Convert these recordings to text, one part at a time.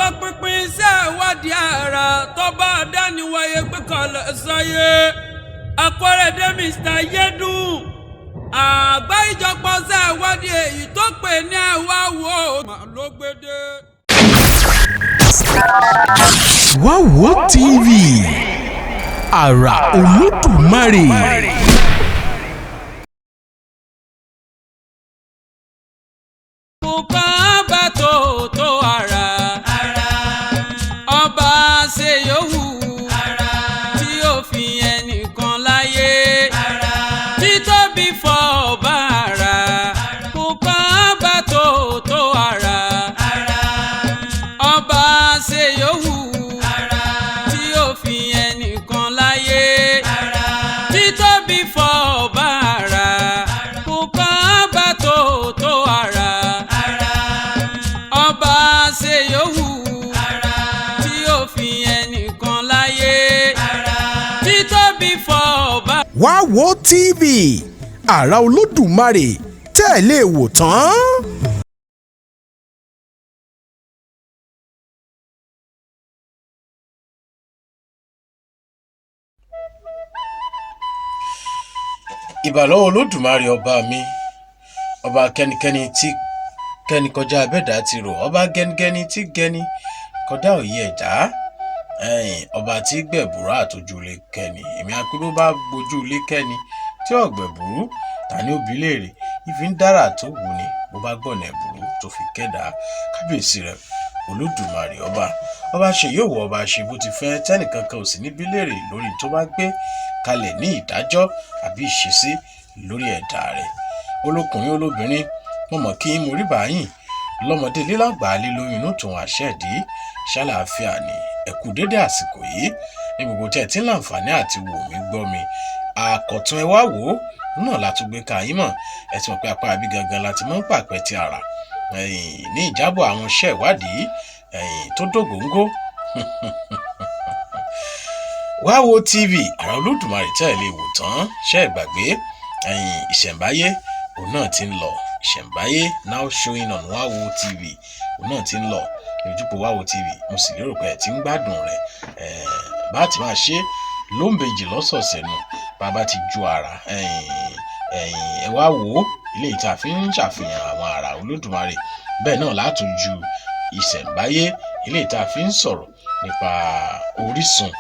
Olùtọpinpin iṣẹ́ ìwádìí ara tọ́ba adániwáyé pé kọlẹ̀ sáyé Akọ́rẹ́dé Mr. Yédùn àgbá ìjọpọ̀ iṣẹ́ ìwádìí èyí tó pè ní ẹ̀wá wo ló gbédè. Wáwo TV, àrà Olódùmarè. Bùkán bá tó tó ara ọba ṣe yòówù tí ó fi ẹnìkan láyé títóbi fọ ọba ara. Bùkán bá tó tó ara ọba ṣe yòówù tí ó fi ẹnìkan láyé títóbi fọ ọba ara. Bùkán bá tó tó ara ọba ṣe yòówù tí ó fi ẹnìkan láyé títóbi fọ ọba. Wáwo TV, àrà Olódùmarè tẹ́ ẹ lè wò tán. Ìbà lọ́wọ́ Olódùmarè ọba mi, ọba kẹ́nikẹ́ni tí kẹ́ni kọjá abẹ́dá ti rò, ọba gẹnigẹni tí gẹni kọjá òye ẹ̀dá, ọba tí gbẹ̀bùrú àtòjúlé kẹ́ni. Èmi àpé bó bá gbójúlé kẹ́ni tí ọ̀gbẹ̀bùrú ta ni ó bi léèrè ìfi ń dára tó wù ní bó bá gbọ̀nà ẹ̀bùrú tó fi kẹ́dà. Kábíyèsí rẹ̀ Olódùmarè ọba, ọba ṣe yóò wọ ọba ṣe bó ti fẹ́, tẹ́nìkankan ò sì ní bí léèrè lórí tó bá gbé kalẹ̀ ní ìdájọ́ àbí ìṣesí lórí ẹ̀dá rẹ̀. Olókùnrin olóbìnrin, mo mọ̀ kí n mo rí báyìí lọ́mọdé lílàgbà lílóyún inú tòun àṣẹ̀dí ṣàlàáfíà ni. Ẹ kú dédé àsìkò yìí ní gbogbo tẹ́ ẹ ti ń láǹfààní àti wò mí gbọ́ mi. Àkọ̀tun ẹ wá wò ó náà la tún gbé ka yín mọ̀. Ẹ ti mọ̀ pé apá àbí gangan la ti mọ̀ ń pàpẹ́ ti àrà ní ìjábọ̀ àwọn iṣẹ́ ìwádìí tó dógóńgó. Wáwo TV, àrà Olódùmarè tẹ́ ẹ lè wò tán. Ṣẹ́ ẹ gbàgbé ìṣẹ̀ǹbáyé òun náà ti ń lọ? Ìṣẹ̀ǹbáyé now showing on Wáwo TV, òun náà ti ń lọ ní ojúpọ̀ Wáwo TV. Mo sì lérò pé ẹ ti ń gbádùn rẹ̀. Bá a ti máa ṣe lóńbejì lọ́sọ̀ọ̀sẹ̀ nù, bàbá ti ju àrà ẹ wá wò ó, ilé ìta fi ń ṣàfihàn àwọn àrà Olódùmarè. Bẹ́ẹ̀ náà látún ju ìṣẹ̀ǹbáyé, ilé ìta fi ń sọ̀rọ̀ nípa orísun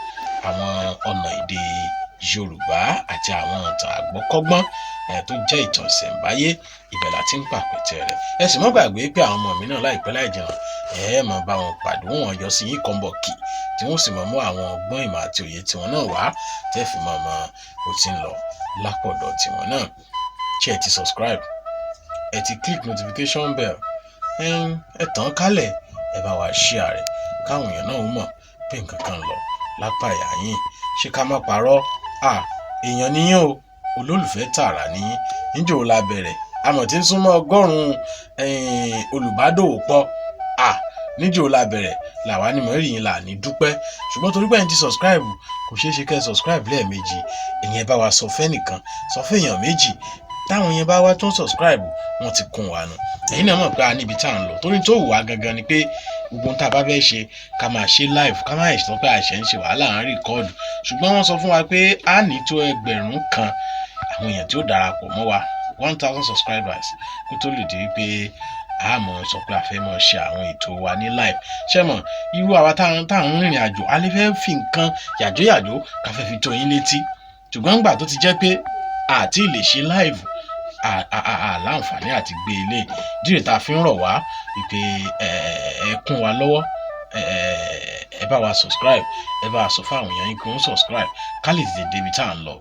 àwọn ọ̀nà èdè Yorùbá àti àwọn ìtàn àgbọ́kọ́gbọ́n tó jẹ́ ìtàn ìṣẹ̀ǹbáyé. Ibẹ̀ la ti ń pàpẹ̀tẹ̀ rẹ̀. Ẹ sì mọ́ gbàgbé pé àwọn ọmọ mi náà láìpẹ́ láì jìnnà ẹ mọ̀ bá wọn pàdé, wọn yọ sí yín kọ́ńbọ̀kì tí wọ́n sì mọ̀ mú àwọn ọgbọ́n ìmọ̀ àti òye tiwọn náà wá tẹ́ fi mọ̀ mọ́ bó ti ń lọ lápọ̀dọ̀ tiwọn náà. Ṣé ẹ ti subscribe? Ẹ ti click notification bell? Ẹ tàn kálẹ̀, ẹ bá wa share rẹ̀ káwọn èèyàn náà mọ̀ pé nǹkan kan lọ lápá ìyá yín. Ṣé ká má parọ́? Èèyàn níyàn o, olólùfẹ́ tààrà níyìn. Níjò la bẹ̀rẹ̀ àmọ̀ tí ń súnmọ́ 100 olùbádòwòpọ̀. Níjò la bẹ̀rẹ̀ làwa ni mọ̀ rí yín là ní dúpẹ́, ṣùgbọ́n torí pé ẹ̀ ń ti subscribe kò ṣeé ṣe kẹ́ ẹ subscribe lẹ́ẹ̀mejì. Ẹ̀yin ẹ bá wa sọ fẹ́nìkan, sọ fẹ́yàn méjì, táwọn yẹn bá wá tó ń subscribe wọ́n ti kún wa nù. Ẹ̀yin náà mọ̀ pé a níbi tá à ń lọ, torí tó wù wá gangan ni pé gbogbo ohun tá a bá fẹ́ ṣe ká máa ṣe live, ká máa sọ pé àṣẹ ń ṣe wàhálà à ń rìkọ́ọ̀dù. Ṣùgbọ́n wọ́n sọ fún wa pé a ní tó 1,000 àwọn èèyàn tí ó darapọ̀ mọ́ wa, 1,000 subscribers, kó tó lè di wípé a mọ̀ sọ pé a fẹ́ mọ̀ ṣe àwọn ètò wa ní live. Ṣé mọ̀ irú àwa tá à ń rìnrìn àjò, a lè fẹ́ fi nǹkan yàjóyàjó ká fẹ́ fi tó yín létí, ṣùgbọ́n nígbà tó ti jẹ́ pé àti lè ṣe live, àláǹfààní àti gbé ilé díẹ̀ tá a fi ń rọ̀ wá wípé ẹ kún wa lọ́wọ́, ẹ bá wa subscribe, ẹ bá wa sọ fún àwọn èèyàn yín kí wọ́n subscribe, ká lè tètè débi tá à ń lọ,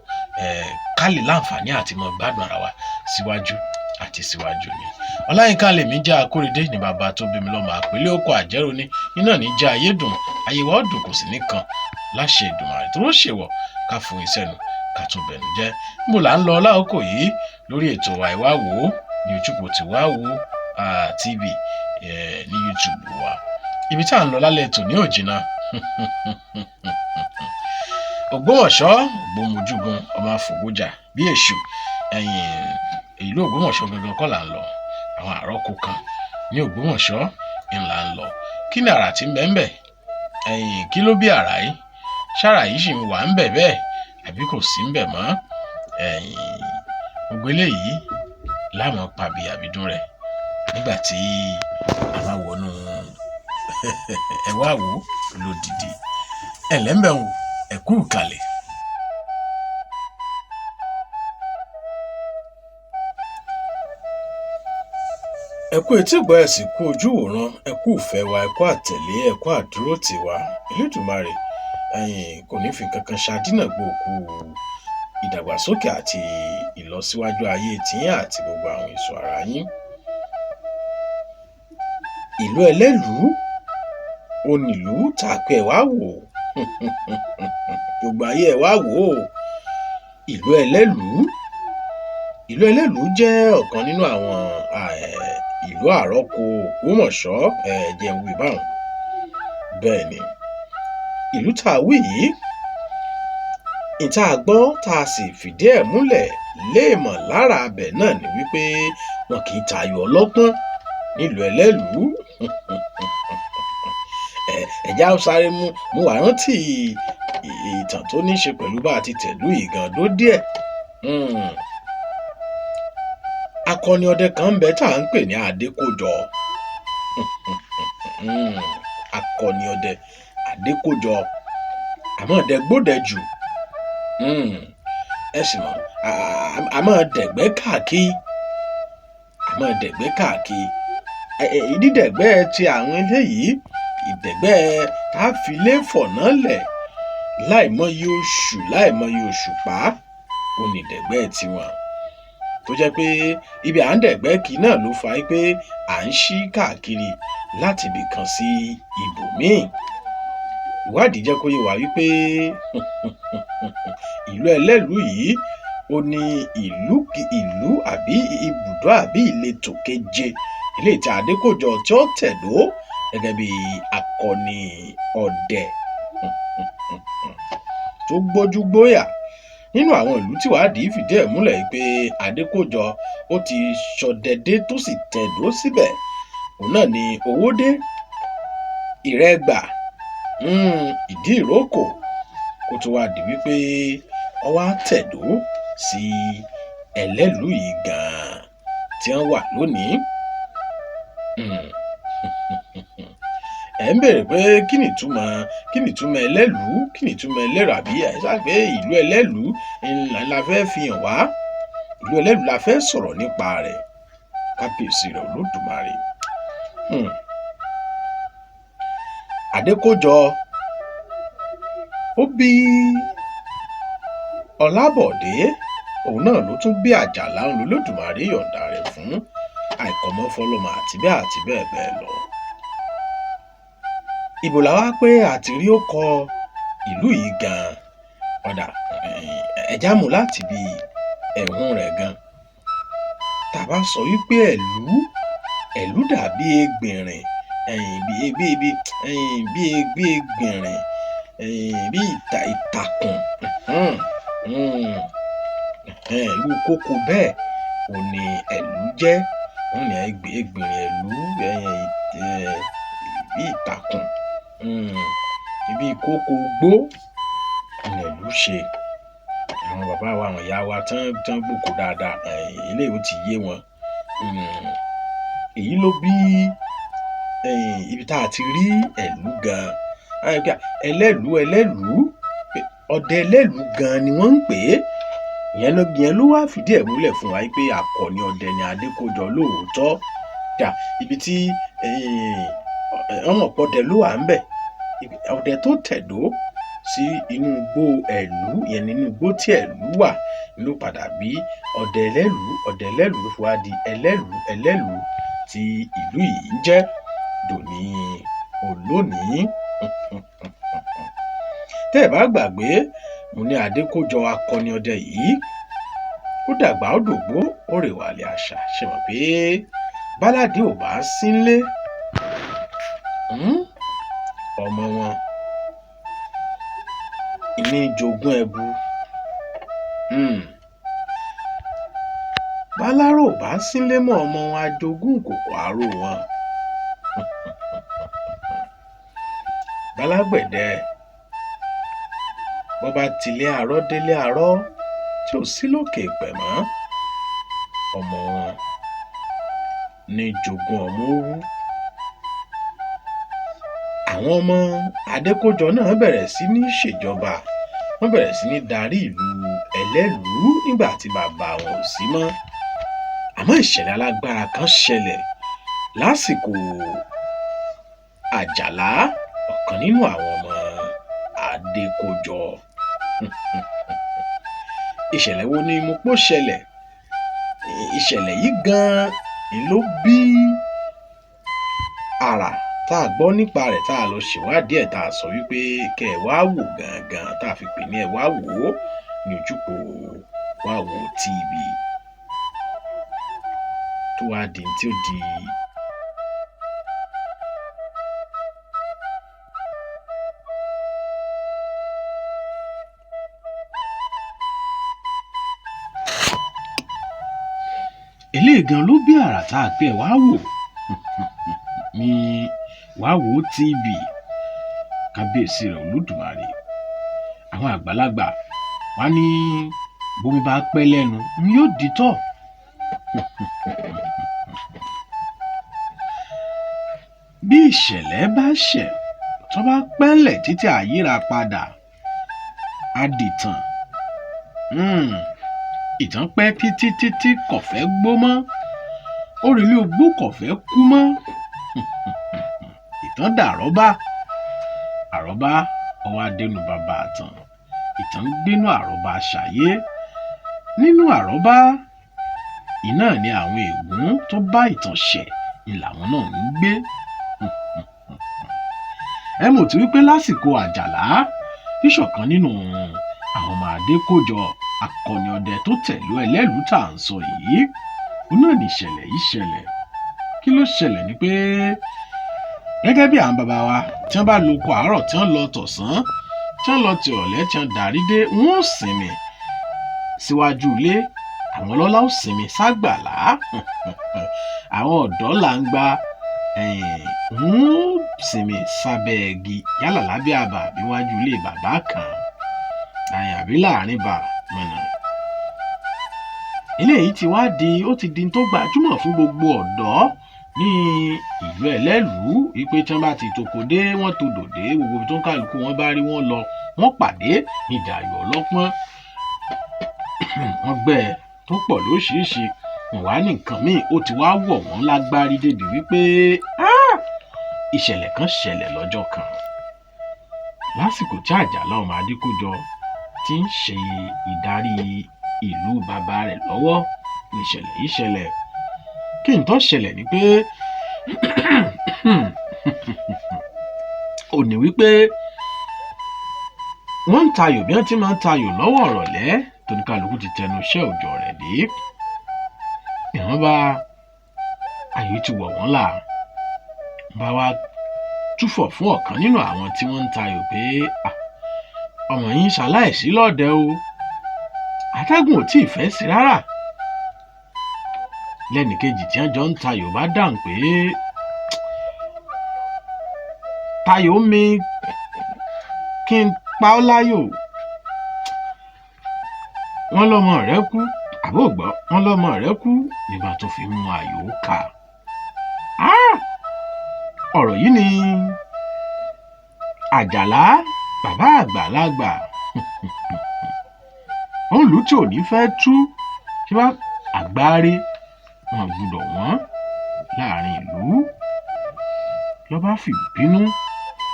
ká lè láǹfààní àti mọ gbádùn ara wa síwájú àti síwájú ni. Ọláyínká lèmi jẹ́, Akóredé ní bàbá tó bí mi lọ́mọ, àpèlé oko àjẹrò ni iná ní jẹ́ ayédùn ayéwà ọdún kò sì nìkan láṣẹ Èdùmàrè tó ló ṣèwọ̀ ká fún iṣẹ́ nu ká tún bẹ̀nu jẹ́. Níbo là ń lọ láòkò yìí lórí ètò àìwá wò ó ní ojúbọ tí wàá wò TV ní YouTube wa? Ibi tá à ń lọ lálẹ́ tò ní òjìnà Ògbómọ̀ṣọ́, Ògbómojúgun, ọmọ àfògbójà bí èṣù. Ẹ̀yìn ìlú Ògbómọ̀ṣọ́ gangan kọ́ là ń lọ, àwọn àrọ́kọ kan ní Ògbómọ̀ṣọ́ ńlá ń lọ. Kí ni àrà tí ń bẹ ń bẹ̀? Ẹ̀yìn kí ló bí àrà yìí? Ṣára yìí ṣì ń wà ń bẹ̀ bẹ́ẹ̀ àbí kò sí ń bẹ̀ mọ́? Ẹ̀yìn gbogbo eléyìí láwọn pàbí àbídún rẹ̀ nígbà tí a bá wọnú ẹ wá wò ó lódìdí. Ẹ lẹ́ńbẹ̀ wò, ẹ kú ìkàlẹ̀. Ẹ kú etígbọ̀ọ́, ẹ sì kú ojú wòran, ẹ kú ìfẹ́ wa, ẹ kú àtẹ̀lé, ẹ kú àdúró tì wá. Elédùmarè ẹ̀yin kò ní fi kankan ṣadínà gbòòkú ìdàgbàsókè àti ìlọsíwájú ayé tiyín àti gbogbo àwọn èso ara yín. Ìlú Ẹlẹ́lùú ó nílùú tá a pé ẹ wá wò, gbogbo ayé ẹ wá wò ó. Ìlú Ẹlẹ́lùú, ìlú Ẹlẹ́lùú jẹ́ ọ̀kan nínú àwọn ìlú àrọ́kọ Ògbómọ̀ṣọ́. Ẹ jẹ́ n wí báun. Bẹ́ẹ̀ ni, ìlú tá a wí yìí, ìta gbọ́ tá a sì fìdí ẹ̀ múlẹ̀ léèmọ̀ lára abẹ̀ náà ni wípé wọn kì í tayò ọlọ́pọ́n nílùú Ẹlẹ́lùú. Ẹ̀já sáré mú mú wá rántí ìtàn tó ní í ṣe pẹ̀lú bá a ti tẹ̀lú Ìgàndó díẹ̀. Akọni ọdẹ kan ń bẹ tá à ń pè ní Adékójọ. Akọni ọdẹ Adékójọ, àmọ́ dẹgbódẹ jù. Ẹ sì mọ̀, àmọ́ dẹ̀gbẹ́ káàkiri, àmọ́ dẹ̀gbẹ́ káàkiri. Dídẹ̀gbẹ́ ti àwọn eléyìí, ìdẹ̀gbẹ́ tá a fi lé fọ̀nà lẹ̀ láìmọye oṣù, láìmọye òṣùpá, òun ni ìdẹ̀gbẹ́ tiwọn. Tó jẹ́ pé ibi à ń dẹ̀gbẹ́ kí náà ló fa pé à ń ṣí káàkiri láti ibì kan sí ibòmíì. Ìwádìí jẹ́ kó yé wa wípé ìlú Ẹlẹ́lùú yìí ó ní ìlú ìlú àbí ibùdó àbí ìletò keje eléyìí tí Adékójọ tí ó tẹ̀dó gẹ́gẹ́ bí akọni ọdẹ tó gbójú gbóyà nínú àwọn ìlú tí ìwádìí fìdí ẹ̀ múlẹ̀ pé Adékójọ ó ti ṣọdẹ dé tó sì tẹ̀dó síbẹ̀, òun náà ni Owódé, Ìrẹ́gbà, Ìdí Ìrókò, kó tó wá di wípé ó wá tẹ̀dó sí Ẹlẹ́lùú yìí gan-an tí wọ́n wà lónìí. Ẹ ń béèrè pé kí ni ìtumọ̀, kí ni ìtumọ̀ Ẹlẹ́lùú, kí ni ìtumọ̀ Ẹlẹ́rù, àbí ẹ ṣáà pé ìlú Ẹlẹ́lùú la fẹ́ fi hàn wá, ìlú Ẹlẹ́lùú la fẹ́ sọ̀rọ̀ nípa rẹ̀. Kábíyèsí rẹ̀ Olódùmarè. Adékójọ ó bí Ọlábọ̀dé, òun náà ló tún bí Àjàlá, òun lolódùmarè yọ̀ǹda rẹ̀ fún àìkọ́mọ́ fọlọ́mọ àti bẹ́ẹ̀ àti bẹ́ẹ̀ bẹ́ẹ̀ lọ. Ibo la wá pé àti rí ó kọ ìlú yìí gan-an? Ọ̀dà ẹ̀já mú láti bí ẹ̀hún rẹ̀ gan. Tá a bá sọ wípé ẹ̀lú, ẹ̀lú dàbí egbìnrìn, ẹ̀yìn bí bí bí ẹ̀yìn bí bí egbìnrìn, ẹ̀yìn bí ìtàkùn, ìlú kókó bẹ́ẹ̀ òun ni ẹ̀lú jẹ́. Òun ni egbìnrìn ẹ̀lú, ẹ̀yìn bí ìtàkùn, ibi kókó gbó ni ẹ̀lú ṣe. Àwọn bàbá wa, àwọn ìyá wa tán gbòkó dáadáa, eléyìí ó ti yé wọn. Èyí ló bí ibi tá a ti rí ẹ̀lú gan-an. Ẹlẹ́lùú, Ẹlẹ́lùú, ọdẹ Ẹlẹ́lùú gan-an ni wọ́n ń pè é. Ìyẹn ló wá fìdí ẹ̀ múlẹ̀ fún wa pé akọni ọdẹ ni Adékójọ lóòótọ́. Dà ibi tí ọmọ pọdẹ ló wà ń bẹ̀. Ọdẹ tó tẹ̀dó sí inú igbó ẹ̀lú, ìyẹn nínú igbó tí ẹ̀lú wà, ló padà bí ọdẹ Ẹlẹ́lùú. Ọdẹ Ẹlẹ́lùú ló fi wá di Ẹlẹ́lùú, Ẹlẹ́lùú tí ìlú yìí ń jẹ́ dòní olónìí. Tẹ́ ẹ̀ bá gbàgbé, mo ní Adékójọ akọni ọdẹ yìí ó dàgbà, ó dògbó, ó rèwàlẹ̀ àṣà. Ṣe mọ̀ pé báládé ò bá sínlé, ọmọ wọn ní jogún ẹbu. Bálárò ò bá sínlé mọ́, ọmọ wọn á jogún ìkòkò aró wọn. Bálágbẹ̀dẹ bọ́ bá tilé arọ́ délé arọ́ tí ò sí lókè èèpẹ̀ mọ́, ọmọ wọn ní jogún ọmọ owú. Àwọn ọmọ Adékọjọ náà bẹ̀rẹ̀ sí ní ṣèjọba, wọ́n bẹ̀rẹ̀ sí ní darí ìlú Ẹlẹ́lùú nígbà tí bàbá wọn ò sí mọ́. Àmọ́ ìṣẹ̀lẹ̀ alágbára kan ṣẹlẹ̀ lásìkò Àjàlá, ọ̀kan nínú àwọn ọmọ Adékọjọ. Ìṣẹ̀lẹ̀ wo ni mo pò ṣẹlẹ̀? Ìṣẹ̀lẹ̀ yìí gan-an ló bí àrà tá a gbọ́ nípa rẹ̀, tá a lọ ṣèwádìí ẹ̀, tá a sọ wípé kẹ́ ẹ wá wò gangan, tá a fi pè ní ẹ wá wò ó ní ojúpò Wáwo TV, tó wá di tí ó di eléyìí gan ló bí àrà tá a pè ẹ wá wò ní Wáwo TV. Kábíyèsí rẹ̀ Olódùmarè. Àwọn àgbàlagbà wá ní bómi bá pẹ́ lẹ́nu n yóò dìtọ̀. Bí ìṣẹ̀lẹ̀ bá ṣẹ̀ tó bá pẹ́lẹ̀ títí àyíra padà á dìtàn. Ìtàn pẹ́ títí títí kò fẹ́ gbó mọ́, òrìlé ogbó kò fẹ́ kú mọ́. Ìtàn dàrọ́bá, àrọ́bá ọwọ́ adẹnu bàbá àtàn. Ìtàn gbénú àrọ́bá ṣàyé. Nínú àrọ́bá iná ni àwọn ègún tó bá ìtàn ṣẹ̀ ni làwọn náà ń gbé. Ẹ mọ̀ tí wípé lásìkò Àjàlá, bíṣọ̀kan nínú àwọn ọmọ Adékọjọ, akọni ọdẹ tó tẹ̀lú Ẹlẹ́lùú tá à ń sọ yìí, òun náà ní ìṣẹ̀lẹ̀ yìí ṣẹlẹ̀. Kí ló ṣẹlẹ̀ ni pé gẹ́gẹ́ bí àwọn bàbá wa tí wọ́n bá lo oko àárọ̀, tí wọ́n lọ tọ̀sán, tí wọ́n lọ tìrọ̀lẹ́, tí wọ́n darí dé, wọ́n ó sinmi síwájú ilé. Àwọn ọlọ́lá ó sinmi ságbàlá, àwọn ọ̀dọ́ là ń gba wọ́n ó sinmi sábẹ́ igi, yálà lábẹ́ àbà àbí wájú ilé bàbá kan àbí láàrin bà mọ̀nà. Eléyìí ti wá di, ó ti di tó gbajúmọ̀ fún gbogbo ọ̀dọ́ ní ìlú Ẹlẹ́lùú wípé tí wọ́n bá ti toko dé, wọ́n tó dòde, gbogbo ibi tó ń kálukú wọn bá rí wọn lọ, wọ́n pàdé ní ìdàyọ̀ ọlọ́pọ́n. Wọ́n gbẹ́ tó pọ̀ lóríṣiríṣi, wọ́n wá ní nǹkan míì ó ti wá wọ̀ wọ́n lágbárí débi wípé ìṣẹ̀lẹ̀ kan ṣẹlẹ̀ lọ́jọ́ kan lásìkò tí Àjàlá ọmọ Adékọjọ ti ń ṣe ìdarí ìlú bàbá rẹ̀ lọ́wọ́. Ìṣẹ̀lẹ̀ yìí ṣẹlẹ̀. Kí n tó ṣẹlẹ̀ ni pé ò ní wípé wọ́n ń tayò bí wọ́n ti máa ń tayò lọ́wọ́ ọ̀rọ̀lẹ́, tóníkàlùkù ti tẹnu iṣẹ́ òòjọ́ rẹ̀ dé. Ìwọ́n bá ayò ti wọ̀ wọ́n là, bá wá túfọ̀ fún ọ̀kan nínú àwọn tí wọ́n ń tayò pé ọmọ yín ṣaláìsí lọ́dẹ o, atẹ́gùn ò tí ì fẹ́ sí rárá. Lẹ́nìkejì tí wọ́n jọ ń tayò bá dáhùn pé tayò mi kí n pa ọ́ láyò, wọ́n lọ́mọ rẹ̀ kú, àbó gbọ́, wọ́n lọ́mọ rẹ̀ kú nígbà tó fi mú ayò ká. Ọ̀rọ̀ yìí ni Àjàlá bàbá àgbàlagbà òun lù tí ò ní fẹ́ tú ṣé bá àgbáre wọn gbọ́dọ̀ wọ́n láàrin ìlú. Ló bá fi bínú,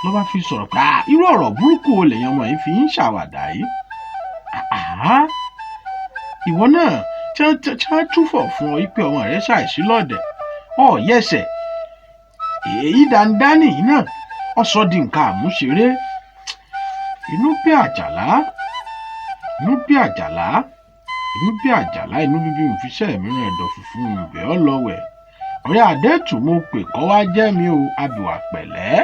ló bá fi sọ̀rọ̀ pé irú ọ̀rọ̀ burúkú wo lèèyàn ọmọ yìí fi ń ṣàwàdà yìí? Ìwọ náà tí wọ́n túfọ̀ fún ọ pé ọmọ rẹ ṣàìsí lọ́dẹ̀, ọ̀ yẹsẹ̀ èyí dandani yìí náà ọ sọ di nǹkan àmúṣeré. Inú bí Àjàlá, inú bí Àjàlá, inú bí Àjàlá, inú bíbí òfiṣẹ́ mìíràn ẹ̀dọ̀ funfun ìbẹ́ ọ lọ́wẹ̀. Ọ̀rẹ́ Adétù mo pè kọ́ wá jẹ́ mi o, abìwà pẹ̀lẹ́.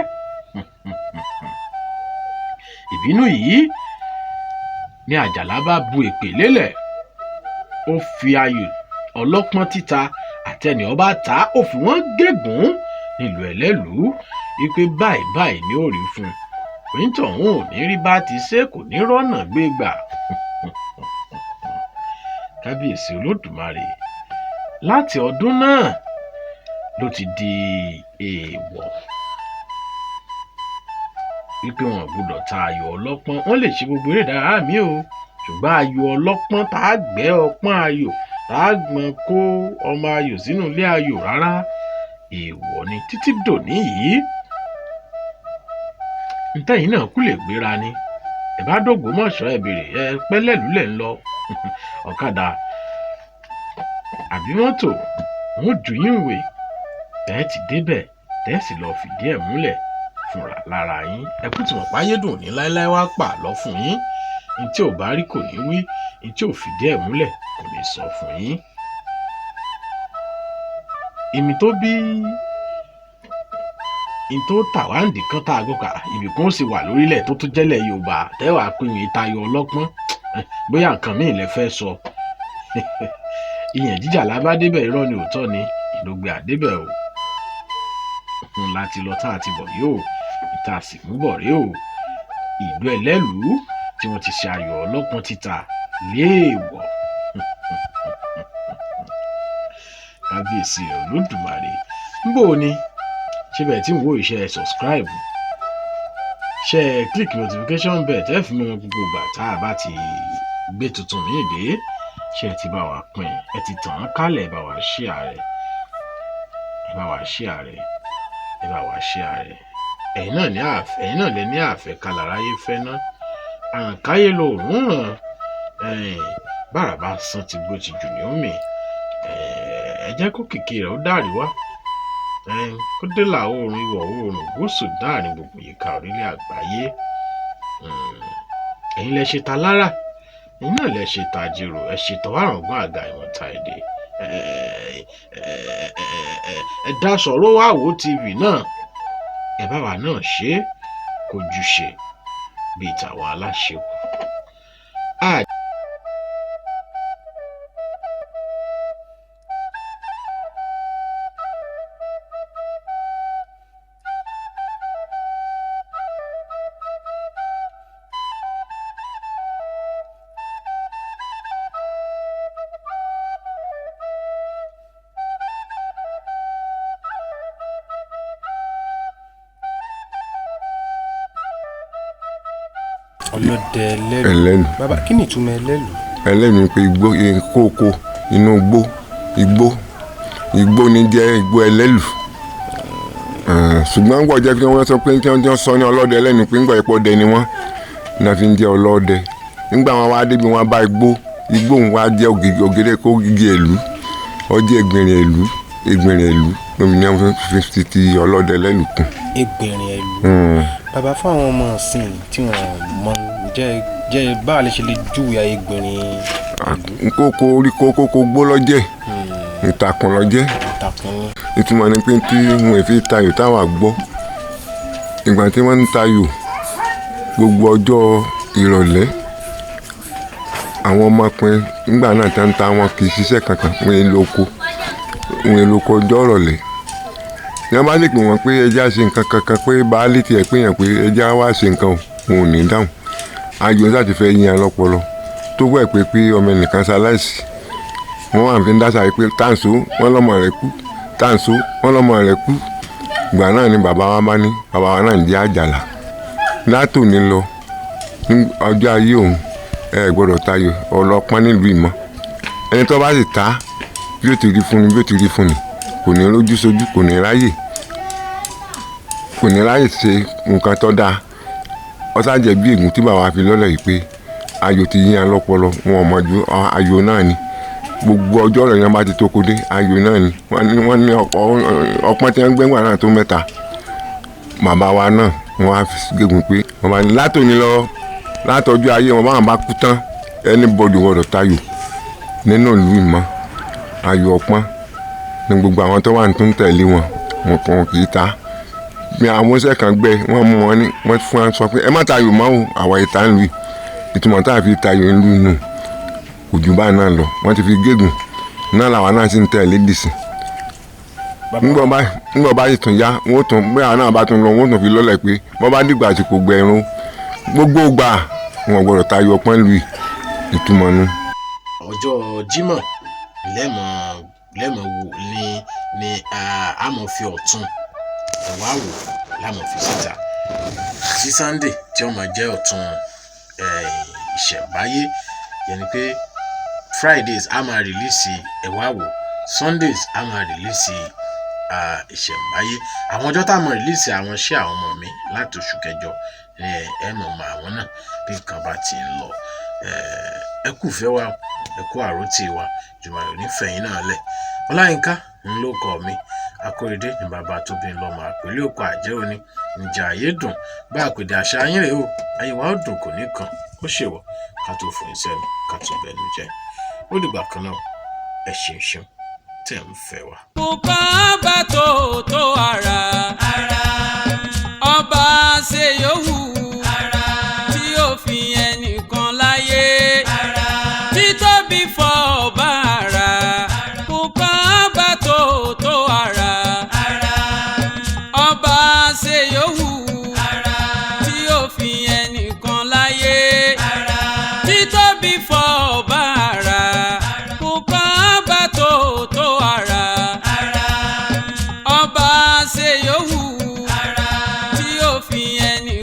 Ìbínú yìí ni Àjàlá bá bu èpè lélẹ̀. Ó fi ayò ọlọ́pọ́n títa àtẹni ọba ta, ó fi wọ́n gégùn nílùú Ẹlẹ́lùú wípé báyìí báyìí ni ó rí fún un. Pé ń tọ̀hún ò ní rí bá ti ṣe, kò ní rọ́nà gbé gbà. Kábíyèsí Olódùmarè, láti ọdún náà ló ti di èèwọ̀ wípé wọn ò gbọdọ̀ ta ayò ọlọ́pọ́n. Wọ́n lè ṣe gbogbo eré ìdárayá mi o, ṣùgbọ́n ayò ọlọ́pọ́n tá a gbẹ́ ọpọ́n ayò, tá a gbọ́n kó ọmọ ayò sínú ilé ayò, rárá, èèwọ̀ ni títí dòní yìí. Ntẹ́yìn náà kú lè gbéra ni ẹ bá dògbómọ̀ṣọ́, ẹ bèrè ẹ pẹ́lẹ́lú lẹ̀ ń lọ, ọ̀kadà àbí mọ́tò wọn ò jù yín wè tẹ́ ẹ ti débẹ̀, tẹ́ ẹ sì lọ́ọ́ fìdí ẹ̀ múlẹ̀ fúnra lára yín. Ẹ kú tí wọ́n páyédùn ní láéláé wá pa lọ fún yín. Ní tí ò bá rí kò ní wí, ní tí ò fìdí ẹ̀ múlẹ̀ kò ní sọ fún yín. Èmi tó bí n tó tàwáǹdì kan tá a gbọ́ ká ibì kan ó sì wà lórílẹ̀ tó tún jẹ́lẹ̀ Yorùbá tẹ́wàá pé ìwé tayọ ọlọ́pọ́n, bóyá nǹkan míì lẹ fẹ́ sọ. Ìyẹn jíjà lábá débẹ̀, irọ́ ni, òótọ́ ni ìlógbé àdébẹ̀ o. Ń láti lọ tá a ti bọ̀ yìí o, ìta sì mú bọ̀ rí o, ìlú Ẹlẹ́lùú tí wọ́n ti ṣe ayò ọlọ́pọ́n títa léèwọ̀. Kábíyèsí rẹ̀ Olódùmarè. Ń bò ní ṣé bẹ́ẹ̀ tí ń wo iṣẹ́, subscribe, ṣe click notification bell tẹ́ fi mọ gbogbo ìgbà tá a bá ti gbé tuntun míì dé. Ṣe ti bá wa pín, ẹ ti tàn án kálẹ̀, ẹ bá wa share rẹ̀, ẹ bá wa share rẹ̀, ẹ bá wa share rẹ̀. Ẹ̀yin náà ní àfẹ́, ẹ̀yin náà lẹ ní àfẹ́ kalaráyé fẹ́ ná àrùnkáyé lòórùn hàn bárabá san ti gbó ti jù ní omi. Ẹ jẹ́ kó kìkì rẹ̀ ó dàrí wá, kó dé là oòrùn, ìwọ̀ oòrùn, gúúsù, dáàrin gbogbo ìka orílẹ̀ àgbáyé. Ẹ̀yin lẹ ṣe ta lára, ẹ̀yin náà lẹ ṣe ta jírò, ẹ ṣe tọ́ àrùngún àga ìwọ̀nta èdè. Ẹ dá sọ̀rọ̀ Wáwo TV náà, ẹ bá wa náà ṣe é kò jù ṣe bíi tàwọn aláṣekù. Ọlọ́dẹ Ẹlẹ́lu. Ẹlẹ́lu. Bàbá, kí ni ìtumọ̀ Ẹlẹ́lu? Ẹlẹ́nu pé igbó, kókó inú igbó, igbó igbó ní jẹ́ igbó Ẹlẹ́lu. Ṣùgbọ́n gbọ́ jẹ́ kí wọ́n sọ pé kí wọ́n sọ ní ọlọ́dẹ ẹlẹ́nu pé ńgbà epo ọdẹ ni wọ́n ní wọ́n fi ń jẹ́ ọlọ́dẹ. Nígbà wọn wá débi, wọn bá igbó, igbó òun wá jẹ́ ògèrè kó gígé ìlú, ó jẹ́ ẹgbìnrin ìlú, ẹgbìnrin ìlú lómi ní wọ́n fi ti ọlọ́dẹ ẹlẹ́lu kùn. Ẹgbẹ̀rin ẹlú. Bàbá, fún àwọn ọmọ ọ̀sìn tí wọ́n mọ, jẹ́ báwa lè ṣe lè júwe ẹgbẹ̀rin ìlú? Kókó orí kókó gbó lọ́jẹ́, ìtàkùn lọ́jẹ́. Ìtàkùn ni. Ìtumọ̀ ni pé tí wọn fi tayò táwa gbọ́, ìgbà tí wọ́n ń tayò gbogbo ọjọ́ ìrọ̀lẹ́, àwọn ọmọkùnrin nígbà náà tá ń ta, wọn kì í ṣiṣẹ́ kankan, wọn èlò oko, wọn èlò oko ọjọ́ ìrọ̀lẹ́. Ní wọ́n bá lè pè wọ́n pé ẹjẹ́ á ṣe nǹkan kankan, pé baálé tiẹ̀ pé yàn pé ẹjẹ́ á wá ṣe nǹkan o, wọn ò ní dáhùn. Ayò láti fẹ́ yín lọ́pọlọ tó wẹ̀ pé ọmọ ẹnìkan ṣaláìsí, wọ́n wà fi ń dáṣà pé táǹsó wọ́n lọ́mọ rẹ̀ kú, táǹsó wọ́n lọ́mọ rẹ̀ kú. Ìgbà náà ni bàbá wa bá ní, bàbá wa náà ń jẹ́ Àjàlá, látòní lọ ní ọjọ́ ayé òun, ẹ gbọ́dọ̀ tayò ọlọ́pọ́n nílùú ìmọ̀. Ẹni tó bá sì ta, bí ó ti rí fún ni, bí ó ti rí fún ni, kò ní rójú sojú, kò ní ráyè, kò ní ráyè ṣe nǹkan tó dáa. Ọ̀sàjẹ́ bí ègún tí bàbá fi lọ́lẹ̀ yìí pé ayò ti yíyan lọ́pọlọ, wọn ò mọ̀ ju ayò náà ni. Gbogbo ọjọ́ rẹ̀ yẹn bá ti tó kó dé, ayò náà ni wọ́n ní ọpọ́n tí wọ́n gbé wà náà tó mẹ́ta. Bàbá wa náà wọ́n á fi gégùn pé wọ́n bá ní látòní lọ, látọjú ayé wọn, báwọn bá kú tán, anybody gbọ́dọ̀ tayò nínú ìlú ìmọ̀. Ayò ọpọ́n ní gbogbo àwọn tó wà ní tó ń tẹ̀lé wọn, wọn kàn kì í ta. Bí àwọn oníṣẹ́ kan gbẹ wọ́n mú wọn ní wọ́n fún wọn sọ pé ẹ má tayò mọ́ o, àwa ìta ń lu yìí. Ìtumọ̀ tá a fi tayò ń lu nù kò jù báyìí náà lọ. Wọ́n ti fi gégùn náà làwa náà sì ń tẹ̀lé dìsìn. Ńgbọ́n bá ńgbọ́n bá sì tún yá, wọ́n tún bí àwọn náà bá tún lọ, wọ́n tún fi lọ́lẹ̀ pé wọ́n bá dìgbà àsìkò gbẹ̀rún gbogbo gbà wọn gbọ́dọ̀ tayọ ọpọ́n lu ìtumọ̀ nu. Ọjọ́ Jímọ̀ lẹ́mọ̀ lẹ́mọ̀ wò ní a mọ̀ fi ọ̀tún ẹ̀wá wò lámọ̀ fi síta sí Sunday tí ó máa jẹ́ ọ̀tún ìṣẹ̀ǹbáyé. Yẹn ni pé Fridays a máa release ẹ̀wá wò, Sundays a máa release ìṣẹ̀ǹbáyé. Àwọn ọjọ́ tá a máa release àwọn iṣẹ́ àwọn ọmọ mi láti oṣù kẹjọ, ẹ mọ̀ mọ́ àwọn náà bí nǹkan bá ti ń lọ. Ẹ kú fẹ́ wa, ẹ kú àròtì wa, Jùmọ̀rẹ́ onífẹ̀yìn náà lẹ̀. Ọláyínká ń ló kọ mi, Akóredé ní bàbá tó bí ń lọ́mọ, àpèlé òkò àjẹ́ òní ǹjà ayé dùn bá àpèdè àṣà yín rèé o. Ayé wa ó dùn, kò ní kàn ó ṣèwọ̀ ká tó fún iṣẹ́ nu ká tó bẹnu jẹ́. Ó dìgbà kan náà, ẹ ṣeun ṣeun tẹ̀ ń fẹ́ wa. Kò bá tó tó ara. Ọba ṣe yòówù tí ó fi ẹnìkan láyé. Títóbi fọ ọba ara. Kò bá tó tó ara. Ọba ṣe yòówù tí ó fi ẹnìkan láyé. Títóbi fọ ọba ara. Kò bá tó tó ara. Ọba ṣe yòówù tí ó fi ẹnì.